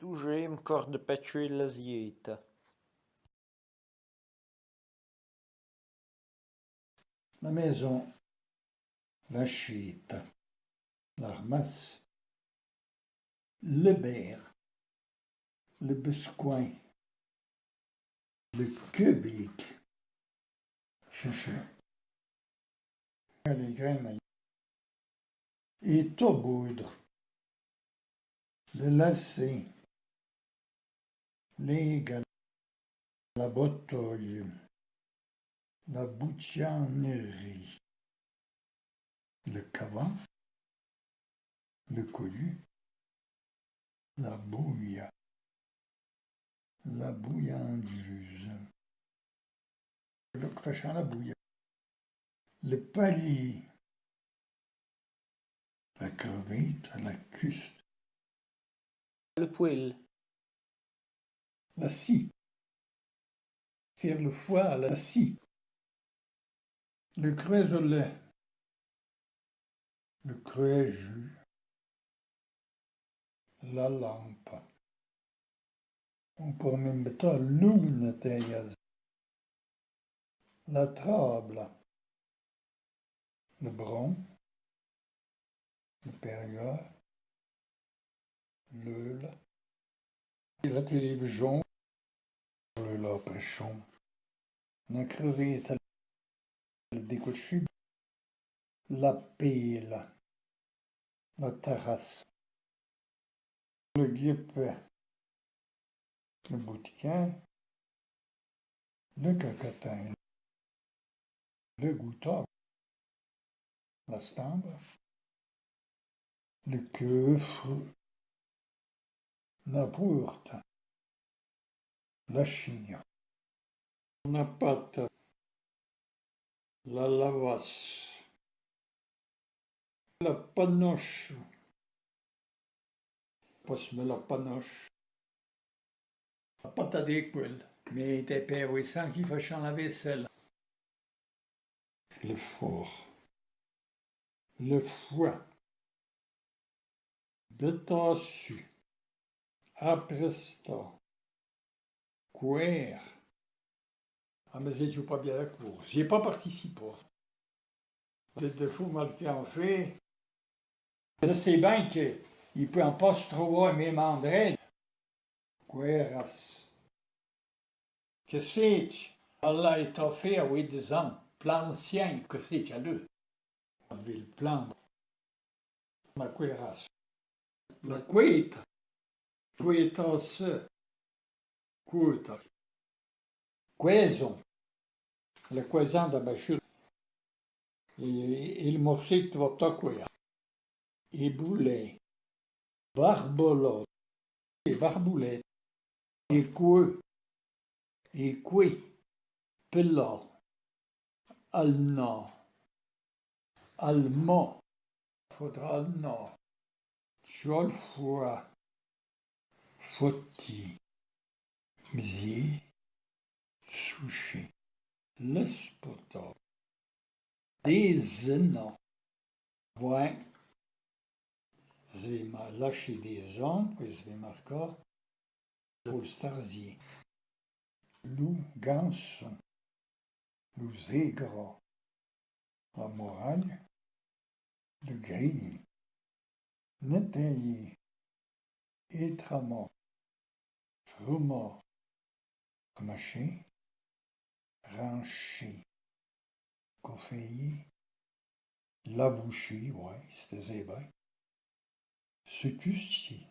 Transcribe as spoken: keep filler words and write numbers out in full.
Toujé in cor de patchoué la ziéta. La maison, la chita, l'armasse, le beurre, le bescoin, le cubic, chouchou, les graines, é to boudre, le lacet, les galettes, la botoye, la boucanerie, le cavan, le coyu, la bouya, la bouyanduze. Lo que fachant la bouya. Le palier, la crevette, la custe. Le poêle. La scie. Faire le foie à la scie. Le creuse-lait. Le creuse-jus. La lampe. On pourra même mettre l'une tailleuse. La trâbla. Le bron. Le périor. L'eule. La télévijon. L'eule à pression. La crevette. Le décousu. La pêla. La tarasse. Le guépet. Le boutiquin. Le cacatin. Le gouton. La stambre. Le keufre. La pourte. La chire. La pata. La lavasse. La panoche. Passe-me la panoche. La pata d'école. Mé t'es père, oui, sans qu'il fasse la vaisselle. Le four. Le foie. Betassu. Apresta. Couère. Ah, mais je joue pas bien la cour. J'y ai pas participé. Dé, dé fou mal qu'in fé. Je sais bien que i pouen pas se trouvé au même endroit. Coueras. Que sais-tu ? Alla étofé à huit ans, plan ancien, que sais-tu, allez. Ville plan. La coueras. La coueta. Coueta se. Coueta. Couaison. Le couaison da bachur. É, é le morcito va ta couer. Éboulé. Barbolote. É barboulette. Écoué. Écoué. Pela. Alna. Alma. Faudra alna. Sur le foie. Foti. Mzi. Sushi. L'espota. Dézena. Oué. Je vais ma-, lâcher des angles, puis je vais marquer pour le starzier. Lou ganson. Lou zégra. La moraille. Le gril. Netayé. Étrama. Fruma. Ramaché. Ranché. Coféyé. Lavouché, oué, c'était zéba. Sucusti.